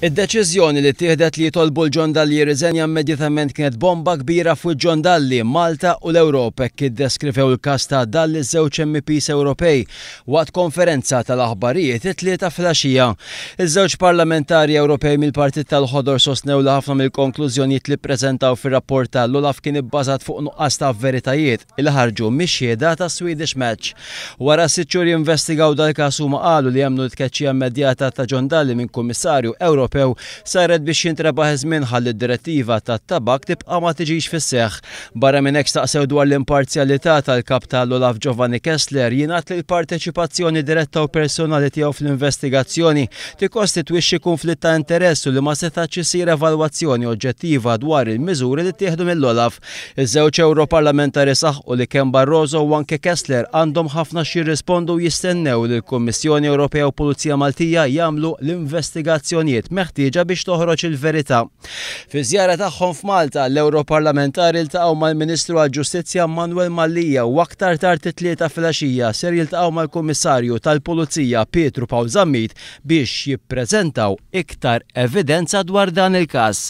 Id-deċiżjoni li ttieħdet li jitolbu 'l John Dalli jirriżenja immedjatament kienet bomba kbira f'wiċċ John Dalli, Malta u l-Ewropa hekk iddeskrivew il-każ ta' Dalli ż-żewġ MEPs Ewropej waqt konferenza tal-aħbarijiet it-Tlieta filgħaxija. Iż-żewġ parlamentari Ewropej mill-Partit tal-Ħodor sostnew li ħafna mill-konklużjonijiet li ppreżentaw fir-rapport ta' l-OLAF kien ibbażat fuq nuqqas ta' veritajiet li ħarġu mix-xhieda ta' Swedish Match. Wara sitt xhur jinvestigaw dal-każ huma qalu li jemmnu li t-tkeċċija immedjata ta' John Dalli minn Kummissarju Ewropew saret biex jintrebaħ iż-żmien ħalli d-direttiva tat-tabakk tibqa' ma tiġix fis-seħħ. Barra minn hekk staqsew dwar l-imparzjalità tal-Kap tal-OLAF Giovanni Kessler jingħad li l-parteċipazzjoni diretta u personali tiegħu fl-investigazzjoni tikkostitwixxi kunflitt ta' interess u li ma setgħatx issir evalwazzjoni oġġettiva dwar il-miżuri li ttieħdu mill-OLAF. Iż-żewġ Ewroparlamentari saħqu li kemm Barroso u anke Kessler għandhom ħafna x'jirrispondu u jistennew li l-Kummissjoni Ewropea u Pulizija Maltija jagħmlu l-investigazzjonijiet meħtieġa biex toħroġ il-verità. Fiż-żjara tagħhom f'Malta, l-Ewroparlamentari ltaqgħu mal-Ministru għall-Ġustizzja Manuel Mallia u aktar tard it-Tlieta filgħaxija ser jiltaqgħu mal-Kummissarju tal-Pulizija Pietru Pawl Zammit biex jippreżentaw iktar evidenza dwar dan il-każ.